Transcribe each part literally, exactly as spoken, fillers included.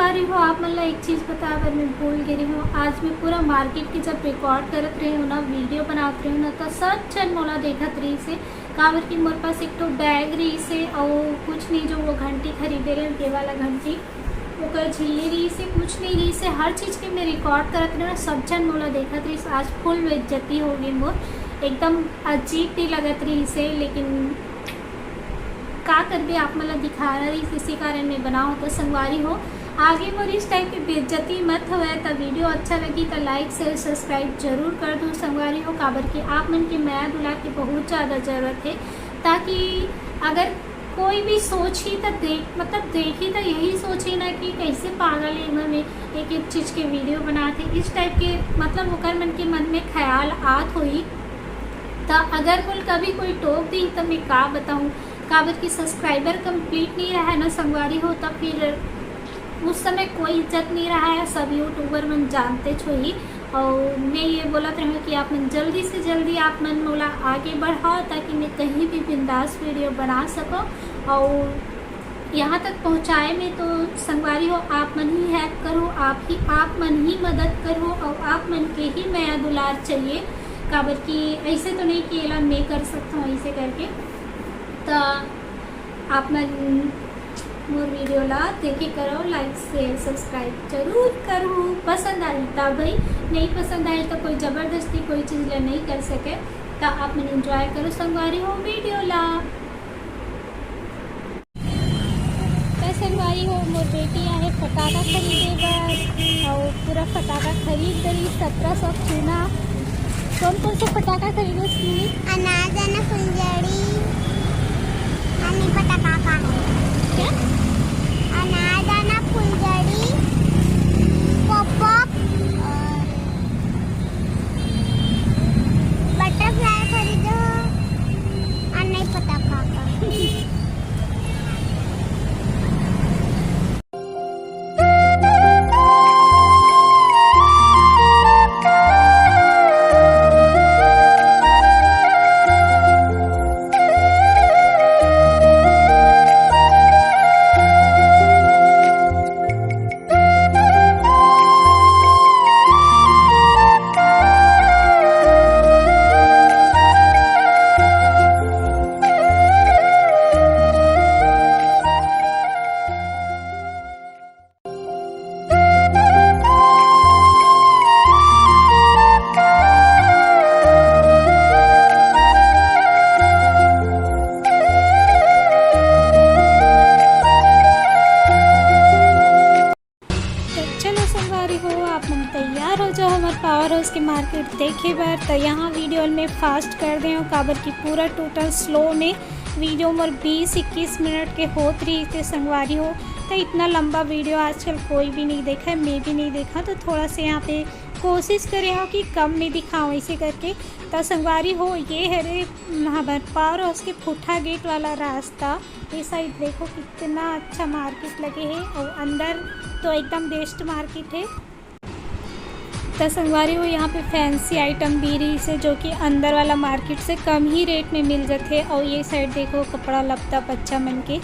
अरे हो, आप मन ला एक चीज बताए बर मैं भूल गे रही हूँ। आज मैं पूरा मार्केट के जब रिकॉर्ड करत रही हूँ ना, वीडियो बनावत रही हूँ ना, तो सब झन मोला देखत रहिस हे, काबर कि मोर पास एक ठो बैग रहिस हे अउ कुछ नहीं, जो वो घंटी खरीदे रहे, ये वाला घंटी, ओकर झिल्ली रहिस हे, कुछ नहीं रहिस हे, हर चीज के मैं रिकॉर्ड करत रही हूँ, सब झन मोला देखत रहिस। आज फुल बेइज्जती हो गई मोर, एकदम अजीब भी लगत रहिस हे, लेकिन का करबे, आप मन ला दिखाना रहिस, इसी कारण मैं बनाओ। तो संगवारी हो, आगे मोर इस टाइप की बेइज्जती मत होवे। तो वीडियो अच्छा लगी तो लाइक, शेयर, सब्सक्राइब जरूर कर दो संगवारी हो, काबर कि आप मन के मया दुलार के बहुत ज़्यादा ज़रूरत है, ताकि अगर कोई भी सोची तो देख, मतलब देखी तो यही सोची ना कि कैसे पागल है, घर में एक एक चीज़ के वीडियो बनाते, इस टाइप के, मतलब ओकर मन के मन में ख्याल आत होई। तो अगर बोल कभी कोई टोक दी तो मैं का बताऊँ, काबर कि सब्सक्राइबर कंप्लीट नहीं रहा है ना संगवारी हो, तो फिर उस समय कोई इज्जत नहीं रहा है, सब यूट्यूबर मन जानते छो ही। और मैं ये बोलत रहूँ कि आप मन जल्दी से जल्दी आप मन मोला आगे बढ़ाओ, ताकि मैं कहीं भी बिंदास वीडियो बना सको। और यहाँ तक पहुँचाए में तो संगवारी हो, आप मन ही हेल्प करो, आप ही, आप मन ही मदद करो, और आप मन के ही मया दुलार चाहिए, काबर कि ऐसे तो नहीं कि एला मैं कर सकता हूँ ऐसे करके। तो आप मन मोर वीडियो ला देखे करो, लाइक, शेयर, सब्सक्राइब जरूर करो। पसंद आई तब भाई, नहीं पसंद आई तो कोई जबरदस्ती कोई चीज़ ला नहीं कर सके। तो आप मन एंजॉय करो संगवारी हो वीडियो ला। तो संगवारी हो, मोर बेटी आहे फटाका खरीदे बर, और पूरा फटाका खरीद डरी, सत्रह सौ चूना। कौन कौन से फटाका खरीदे उसने? अनारदाना, फुलझड़ी, अन्य फटाका का है। क्या? अनारदाना, फुलझड़ी, पॉप पॉप और बटरफ्लाई खरीदो, और नहीं पता का का। तो चलो संगवारी हो, आप मन तैयार हो जाओ हमारे पावर हाउस के मार्केट देखे बर। तो यहाँ वीडियो में फास्ट कर दे हो, काबर की पूरा टोटल स्लो में वीडियो मोर बीस इक्कीस मिनट के होत रही थे संगवारी हो। तो इतना लंबा वीडियो आजकल कोई भी नहीं देखा है, मैं भी नहीं देखा, तो थोड़ा सा यहाँ पे कोशिश करे हो कि कम में दिखाओ ऐसे करके। तो संगवारी हो, ये हरे हमारे पावर हाउस के फुट्ठा गेट वाला रास्ता। ये साइड देखो कितना अच्छा मार्केट लगे है, और अंदर तो एकदम बेस्ट मार्केट है। तो संगवारी हो, यहाँ पे फैंसी आइटम भी रही से, जो कि अंदर वाला मार्केट से कम ही रेट में मिल जाते। और ये साइड देखो, कपड़ा लत्ता बच्चा मन के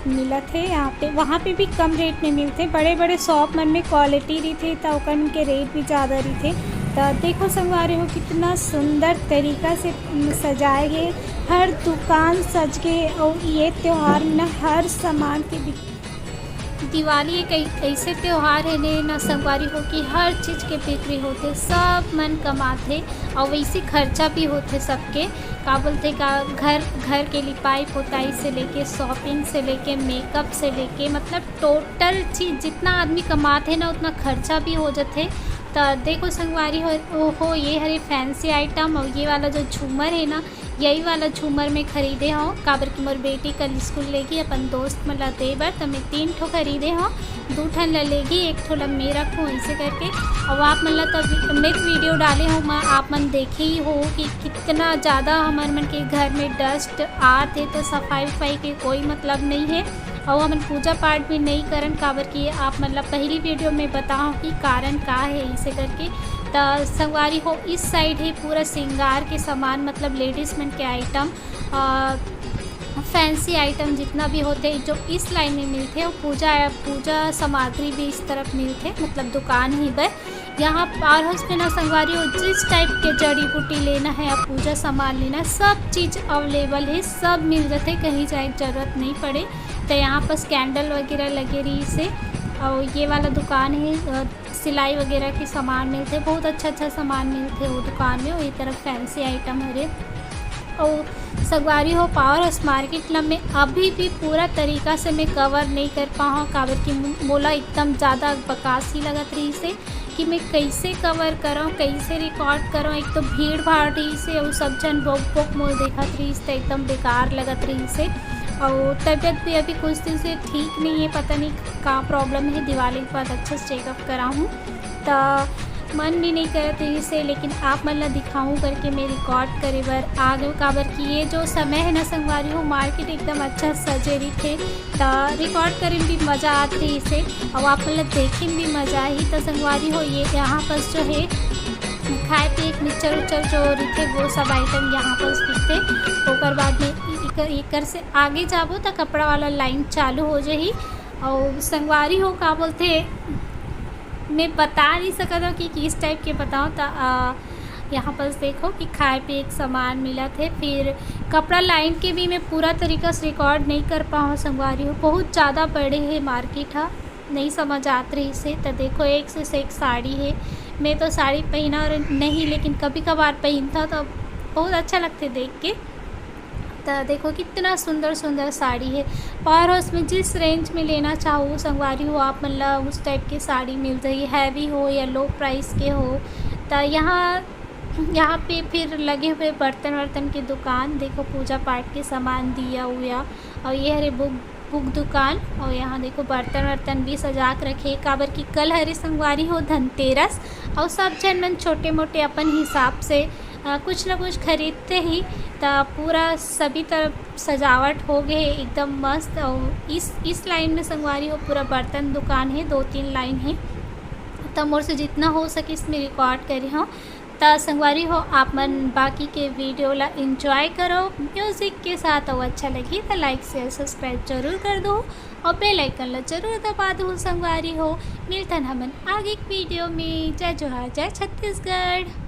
मिलत है यहाँ पे। वहाँ पे भी कम रेट में मिलते, बड़े बड़े शॉप मन में क्वालिटी रही थे, तो ओकर मन के रेट भी ज़्यादा रही थे। तो देखो संगवारी हो, कितना सुंदर तरीका से सजाए गए, हर दुकान सज गए। और ये त्यौहार में ना हर सामान के बिक-, दिवाली एक ऐ-, ऐसे त्यौहार है ने ना संगवारी हो कि हर चीज़ के बिक्री होते, सब मन कमाथे और वैसे खर्चा भी होते सबके। का बोलते का, घर, घर के लिपाई पोताई से लेके, शॉपिंग से लेके, मेकअप से लेके, मतलब टोटल चीज़ जितना आदमी कमाथे ना, उतना खर्चा भी हो जाथे। तो देखो संगवारी हो, ओहो, ये हरे फैंसी आइटम, और ये वाला जो झूमर है ना, यही वाला झूमर मैं खरीदे हूँ, काबर कि मोर बेटी कल स्कूल लेगी अपन दोस्त मन ला दे बर, तो मैं तीन ठो खरीदे हूँ, दू ठन ला लेगी, एक ठो ला मैं रखूँ, ऐसे करके। और आप मन ला तो नेक्स्ट वीडियो डाले हूँ मैं, आप मन देखे ही हो कि कितना ज़्यादा हमारे मन के घर में डस्ट आत है, तो सफाई उफाई के कोई मतलब नहीं है। और हमन पूजा पाठ भी नहीं करन, काबर कि आप मन ला पहली वीडियो में बताओ कि कारण का है, इसे करके। तो संगवारी हो, इस साइड है पूरा श्रृंगार के सामान, मतलब लेडीज मन के आइटम। आ, फैंसी आइटम जितना भी होथे, जो इस लाइन में मिलथे, वो पूजा, पूजा सामग्री भी इस तरफ मिलथे, मतलब दुकान ही बर। यहाँ पावर हाउस में ना संगवारी हो, जिस टाइप के जड़ी बूटी लेना है, आप पूजा सामान लेना है, सब चीज़ अवेलेबल है, सब मिल जाथे, कहीं जाए के जरूरत नहीं पड़े। तो यहाँ पास कैंडल वगैरह लगे रहिस हे, और ये वाला दुकान है, अ, सिलाई वगैरह के सामान मिलथे, बहुत अच्छा अच्छा सामान मिलथे वो दुकान में। वही तरफ फैंसी आइटम हरे। और संगवारी हो, पावर हाउस मार्केट ला मैं अभी भी पूरा तरीका से मैं कवर नहीं कर पाऊँ, काबर कि मो-, मोला एकदम ज़्यादा बकासी लगत रहिस हे कि मैं कैसे कवर करूँ, कैसे रिकॉर्ड करूँ। एक तो भीड़ भाड़ रहिस हे, और सब झन बोक बोक मोल देखत रहिस, तो एकदम बेकार लगत रहिस हे। और तबीयत भी अभी कुछ दिन से ठीक नहीं है, पता नहीं का प्रॉब्लम है। दिवाली के बाद अच्छा से चेकअप कराहूँ, त मन भी नहीं करत रहिस हे, लेकिन आप मन ला दिखाऊं करके मैं रिकॉर्ड करे बर आ गए, काबर कि ये जो समय है ना संगवारी हो, मार्केट एकदम अच्छा सजे रहिथे, त रिकॉर्ड करे में भी मज़ा आत रहिस हे, और आप मन ला देखे में भी मज़ा आही। त संगवारी हो, ये यहाँ पर जो है खाए पिए के मिक्सचर उक्सचर जो रहिथे, वो सब आइटम यहाँ पर बिकथे। ओकर बाद में इकर, इकर से आगे जाबो त कपड़ा वाला लाइन चालू हो जाही। और संगवारी हो, का बोलथे, मैं बता नहीं सकत हूँ कि किस टाइप के बताऊँ। त आ, यहाँ पर देखो कि खाए पिए के सामान मिलत हे। फिर कपड़ा लाइन के भी मैं पूरा तरीका से रिकॉर्ड नहीं कर पाऊँ संगवारी हो, बहुत ज़्यादा बड़े है मार्केट ह, नहीं समझ आत रहिस हे। त देखो, एक से एक साड़ी है। मैं तो साड़ी पहना और नहीं, लेकिन कभी कभार पहनता तो बहुत अच्छा लगथे देख के। त देखो, कितना सुंदर सुंदर साड़ी है। पावर हाउस में जिस रेंज में लेना चाहो संगवारी हो, आप मन ला उस टाइप के साड़ी मिल जाही, हैवी हो या लो प्राइस के हो। त यहाँ, यहाँ पे फिर लगे हुए बर्तन वर्तन की दुकान, देखो, पूजा पाठ के सामान, दिया उया, और ये हरे बुक बुक दुकान। और यहाँ देखो, बर्तन वर्तन भी सजा के रखे, काबर कि कल हरे संगवारी हो धनतेरस, और सब झन मन छोटे मोटे अपन हिसाब से अ, कुछ ना कुछ खरीदते ही, त पूरा सभी तरफ सजावट हो गए है एकदम मस्त। और इस इस लाइन में संगवारी हो, पूरा बर्तन दुकान है, दो तीन लाइन है। त मोर से जितना हो सके इसमें रिकॉर्ड करे हूँ। त संगवारी हो, आप मन बाकी के वीडियो ला एंजॉय करो म्यूजिक के साथ, और अच्छा लगी त लाइक शेयर सब्सक्राइब जरूर कर दो, और बेल आइकन ला जरूर दबा दो संगवारी हो। मिलथन हमन आगे के वीडियो में। जय जोहार, जय छत्तीसगढ़।